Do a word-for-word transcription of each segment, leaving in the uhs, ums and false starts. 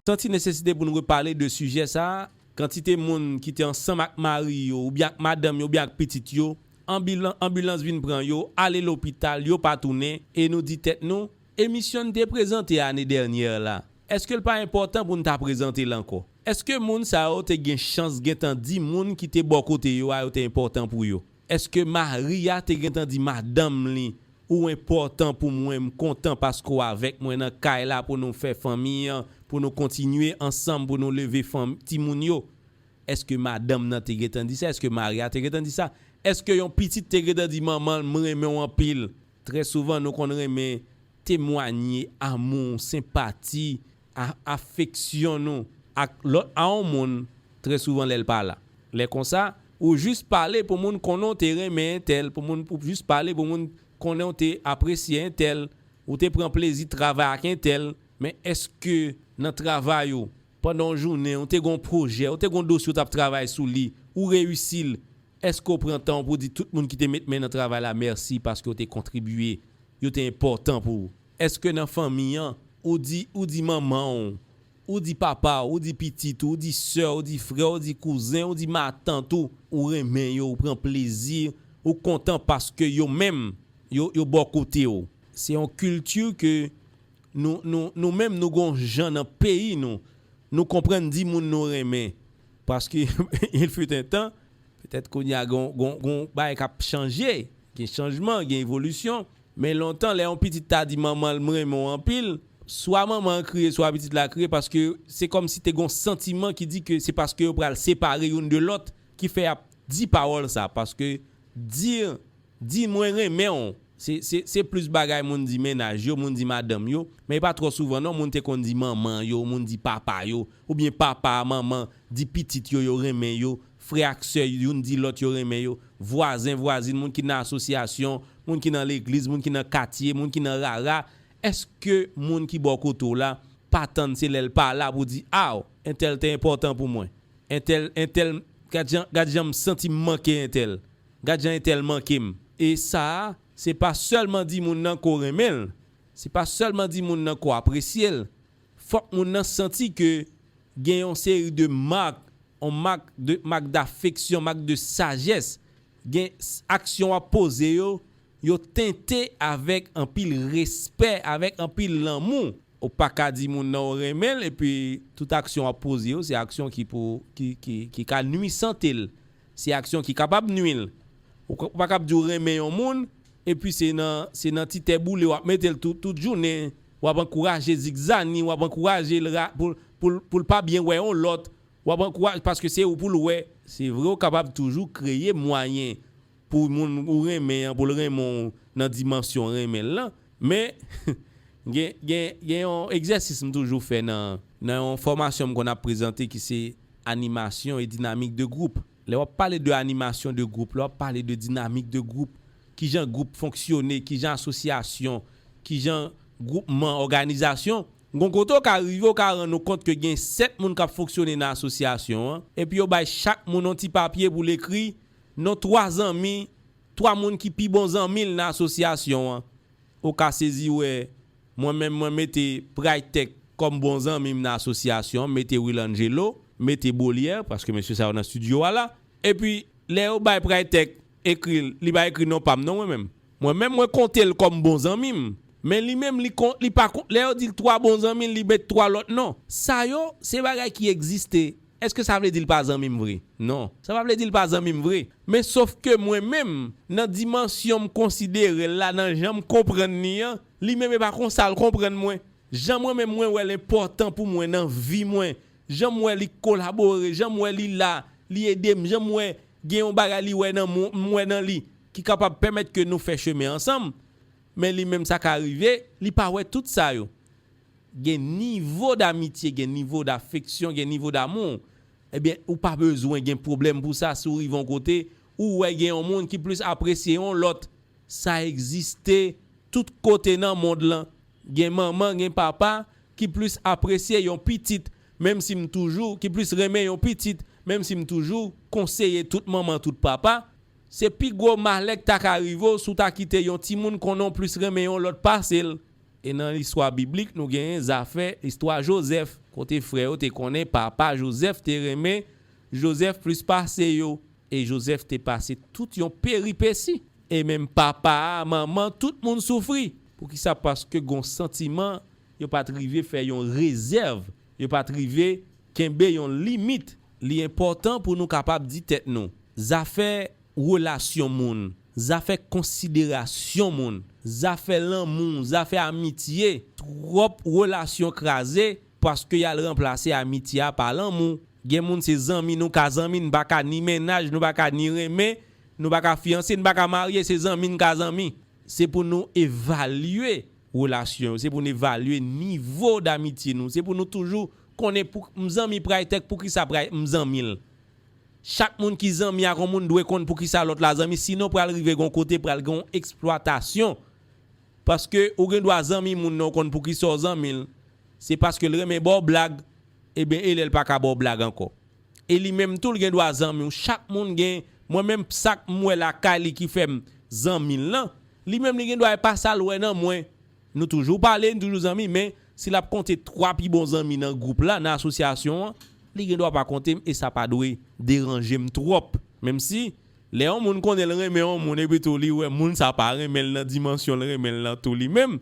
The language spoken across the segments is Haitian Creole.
Santi nesesite pou n repale de sijè sa a. Kantite moun ki te ansanm ak mari yo, oubyen ak madanm yo, oubyen ak pitit yo, anbilan-, anbilans vin pran yo, ale lopital, yo pa tounen, e nou di tèt nou, emisyon n te prezante ane dènyè la, èske l pa enpòtan pou n ta prezante l ankò? Èske moun sa yo te gen chans gentan di moun ki te bò kote yo a yo te enpòtan pou yo? Èske mari a te gentan di madanm li, ou enpòtan pou mwen, m kontan paske w avèk mwen nan kay la pou nou fè fanmi an, pou nou kontinye ansanm, pou nou leve fanm, timoun yo? Èske madanm nan te gentan di sa? Èske mari a te gentan di sa? Èske yon pitit te gentan di manman l, m renmen w anpil? Trè souvan, nou konn renmen temwanye amou, senpati, a-, afeksyon nou ak lòt, a yon moun, trè souvan lè l pa la. Lè konsa, ou jis pale pou moun konnen w te renmen entèl, pou moun, pou jis pale pou moun konnen w te apresye entèl, ou te pran plezi travay ak entèl, men èske nan travay ou, pandan yon jounen, ou te gen yon pwojè, ou te gen yon dosye ou t ap travay sou li, ou reyisi l, èske w pran tan w pou di tout moun ki te met men nan travay la mèsi paske w te kontribye, yo te enpòtan pou ou? Èske nan fanmi an, ou di, ou di manman w, ou di papa w, ou di pitit ou, ou di sè w, ou di frè w, ou di kouzen, ou di matant ou, ou renmen yo, ou pran plezi, ou kontan paske yo menm, yo, yo bò kote w? Se yon kilti ke nou, nou, nou menm, nou gon jan nan peyi nou, nou konprann di moun nou renmen. Paske, il fut un temps, petèt kounye a gon, gon, gon bagay k ap chanje, gen chanjman, gen evolisyon. Men lontan, lè yon pitit ta di manman l, m renmen w anpil, swa manman an kriye, swa pitit la kriye, paske se kòmsi te gon santiman ki di ke se paske yo pral separe youn de lòt ki fè y ap di pawòl sa. Paske di, di mwen renmen w, se, se, se plis bagay moun di mennaj yo, moun di madanm yo, men e pa twò souvan non, moun te konn di manman yo, moun di papa yo, oubyen papa a manman di pitit yo, yo renmen yo, frè ak sè youn di lòt yo renmen yo, vwazen, vwazin, moun ki nan asosyasyon, moun ki nan legliz, moun ki nan katye, moun ki nan rara. Èske moun ki bò kote w la pa tann se lè l pa la pou di, aw, entèl te enpòtan pou mwen? Entèl, entèl, gad jan, gad jan m santi m manke entèl. Gad jan entèl manke m. E sa a, se pa sèlman di moun nan ke w renmen l. Se pa sèlman di moun nan ke w apresye l. Fòk moun nan santi ke gen yon seri de mak, yon mak de, mak dafeksyon, mak de sajès. Gen s-, aksyon w ap poze yo, yo tente avèk anpil respè, avèk anpil lanmou. Ou pa ka di moun nan ou renmen l, epi tout aksyon w ap poze yo, se aksyon ki pou, ki, ki, ki ka nwi sante l. Se aksyon ki kapab nwi l. Ou ka, ou pa kab di w renmen yon moun, epi se nan, se nan ti tè boule w ap mete l tout, tout jounen, w ap ankouraje zigzani, w ap ankouraje l ra-, pou, pou, pou l pa byen wè yon lòt, w ap ankouraje, paske se ou pou l wè. Se vre, ou kapab toujou kreye mwayen pou moun ou renmen an, pou l renmen w nan dimansyon renmen l lan. Men, gen, gen, gen yon egzèsis m toujou fè nan, nan yon fòmasyon m konn ap prezante ki se animasyon e dinamik de gwoup. Lè w ap pale de animasyon de gwoup, lè w ap pale de dinamik de gwoup, kijan gwoup fonksyone, kijan asosyasyon, kijan gwoupman, òganizasyon, gon kote w ka rive, w ka rann ou kont ke gen sèt moun k ap fonksyone nan asosyasyon an, epi yo bay chak moun yon ti papye pou l ekri non twa zanmi, twa moun ki pi bon zanmi l nan asosyasyon an. Ou ka sezi wè, mwen menm, mwen mete Praytech kòm bon zanmi m nan asosyasyon an, m mete Wilangelo, m mete Bolière, paske mesye sa yo nan estidyo a la. Epi, lè yo bay Praytech ekri l, li pa ekri non pa m non, mwen menm. Mwen menm, mwen konte l kòm bon zanmi m. Men li menm, li kon-, li pa kon-, lè yo di l twa bon zanmi l, li met twa lòt non. Sa yo, se bagay ki egziste. Èske sa vle di l pa zanmi m vre? Non. Sa pa vle di l pa zanmi m vre. Men sof ke mwen menm, nan dimansyon m konsidere l la, nan jan m konprann li an, li menm e pa konsa l konprann mwen. Jan mwen menm mwen wè l enpòtan pou mwen nan vi mwen, jan m wè li kolabore, jan m wè li la, li ede m, jan m wè gen yon bagay li wè nan mwen, m wè nan li, ki kapab pèmèt ke nou fè chemen ansanm. Men li menm sa ka rive, li pa wè tout sa yo. Gen nivo d'amitye, gen nivo d'afeksyon, gen nivo d'amou. Ebyen, ou pa bezwen gen pwoblèm pou sa si w rive yon kote, ou wè gen yon moun ki plis apresye yon lòt. Sa egziste tout kote nan mond lan. Gen manman, gen papa ki plis apresye yon pitit, menm si m toujou, ki plis renmen yon pitit, menm si m toujou konseye tout manman, tout papa. Se pi gwo malè k ta ka rive w si w ta kite yon timoun konnen w plis renmen yon lòt pase l. E nan istwa biblik, nou genyen zafè istwa Jozèf. Kote frè yo te konnen papa Jozèf te renmen Jozèf plis pase yo. E Jozèf te pase tout yon peripesi. E menm papa a, manman, tout moun soufri. Poukisa? Paske gon santiman, yo pa t rive fè yon rezèv. Yo pa t rive kenbe yon limit. Li enpòtan pou nou kapab di tèt nou, zafè relasyon moun, zafè konsiderasyon moun, zafè lanmou, zafè amitye, twòp relasyon kraze paske y al ranplase amitye a pa lanmou. Gen moun se zanmi nou ka zanmi, n pa ka ni mennaj, nou pa ka ni renmen, nou pa ka fiyanse, n pa ka marye, se zanmi n ka zanmi. Se pou nou evalye relasyon yo, se pou nou evalye nivo damitye nou, se pou nou toujou konnen pou m zanmi Praytèk, poukisa Pray m zanmi l. Chak moun ki zanmi ak yon moun dwe konn poukisa lòt la zanmi, sinon pral rive gon kote pral gen yon eksplwatasyon. Paske ou gen dwa zanmi moun nan, ou konn poukisa w zanmi l. Se paske l renmen ba w blag, ebyen e lè l pa ka ba w blag ankò. E li menm tou l gen dwa zanmi w. Chak moun gen, mwen menm sa k m wè lakay li ki fè m zanmi l lan, li menm li gen dwa e pa sa l wè nan mwen. Nou toujou pale, nou toujou zanmi, men si l ap konte twa pi bon zanmi nan gwoup la, nan asosyasyon an, li gen dwa pa konte m e sa pa dwe deranje m twòp. Menm si, lè yon moun konnen l renmen yon moun epi tou li wè moun sa pa renmen l nan dimansyon l renmen l lan tou li menm,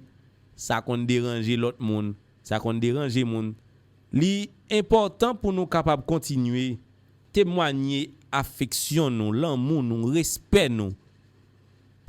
sa konn deranje lòt moun, sa konn deranje moun. Li enpòtan pou nou kapab kontinye temwanye afeksyon nou, lanmou nou, respè nou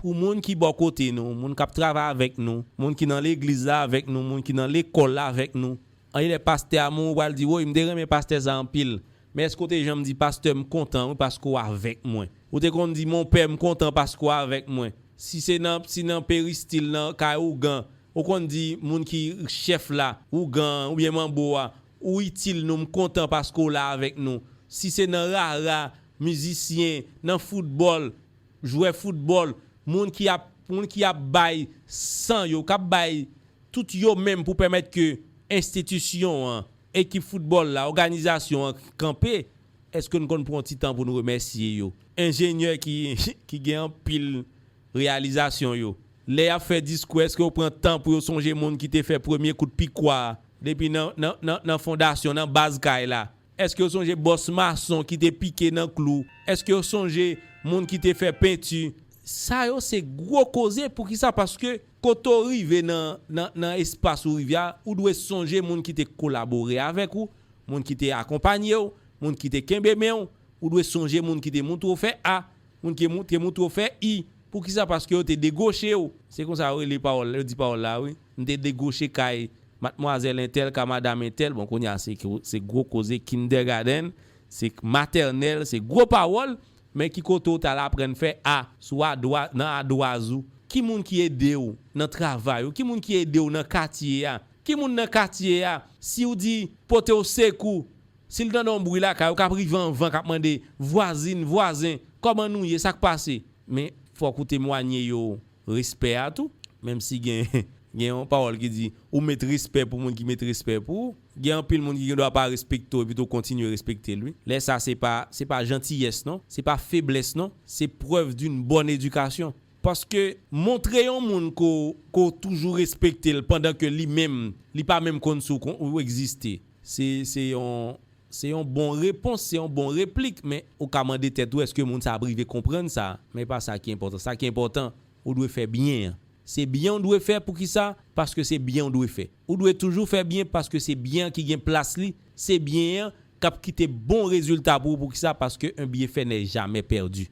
pou moun ki bò kote nou, moun k ap travay avèk nou, moun ki nan legliz la avèk nou, moun ki nan lekòl la avèk nou. Anyen lè pastè a mouri, ou pral di, woy, m te renmen pastè sa anpil. Men èske w te janm di, pastè, m kontan wi paske w avèk mwen? Ou te konn di, monpè, m kontan paske w avèk mwen. Si se nan, si nan peristil, nan kay ougan, ou konn di moun ki chèf la, ougan an oubyen manbo a, ou itil nou, m kontan paske w la avèk nou. Si se nan rara, mizisyen, nan foutbòl, jwè foutbòl, moun ki ap, moun ki ap bay san yo, k ap bay tout yo menm pou pèmèt ke enstitisyon an, ekip foutbòl la, òganizasyon an kanpe, èske n konn pran yon ti tan pou n remèsye yo? Enjenyè ki, ki gen anpil reyalizasyon yo, lè y ap fè diskou, èske yo pran tan pou yo sonje moun ki te fè premye kout pikwa a depi nan, nan, nan, nan fondasyon, nan baz kay la? Èske yo sonje bòs mason ki te pike nan klou? Èske yo sonje moun ki te fè penti? Sa yo se gwo koze. Poukisa? Paske kote w rive nan, nan, nan espas ou rive a, ou dwe sonje moun ki te kolabore avèk ou, moun ki te akonpanye w, moun ki te kenbe men w. Ou dwe sonje moun ki te moutre w fè A, moun ki mou-, te moutre w fè I. Poukisa? Paske yo te degoche w. Se konsa yo rele pawòl, yo di pawòl la, wi. M te degoche kay madmwazèl entèl, ka madanm entèl. Bon, kounye a, se, se gwo koze kindergarten, se matènèl, se gwo pawòl. Men ki kote w t al aprann fè A sou adwa-, nan adwaz ou? Ki moun ki ede w nan travay ou? Ki moun ki ede w nan katye a? Ki moun nan katye a, si w di pote w sekou, si l tande yon bri lakay ou, k ap rive anvan, k ap mande, vwazin, vwazen, kòman nou ye, sa k pase? Men fòk ou temwanye yo respè a tou. Menm si gen, gen yon pawòl ki di, ou met respè pou moun ki met respè pou ou. Gen anpil moun ki gen dwa pa respekte w epi tou kontinye respekte l, wi. Lè sa, se pa, se pa jantiyès, non. Se pa feblès, non. Se preuve d'une bonne éducation. Paske montre yon moun ke w, ke w toujou respekte l pandan ke li menm, li pa menm konn si w kon-, ou egziste. Se, se yon, se yon bon repons, se yon bon replik, men ou ka mande tèt ou, èske moun sa ap rive konprann sa? Men e pa sa ki enpòtan. Sa ki enpòtan, ou dwe fè byen an. Se byen ou dwe fè, poukisa? Paske se byen ou dwe fè. Ou dwe toujou fè byen paske se byen an ki gen plas li, se byen an k ap kite bon rezilta pou ou. Poukisa? Paske un bienfait n'est jamais perdu.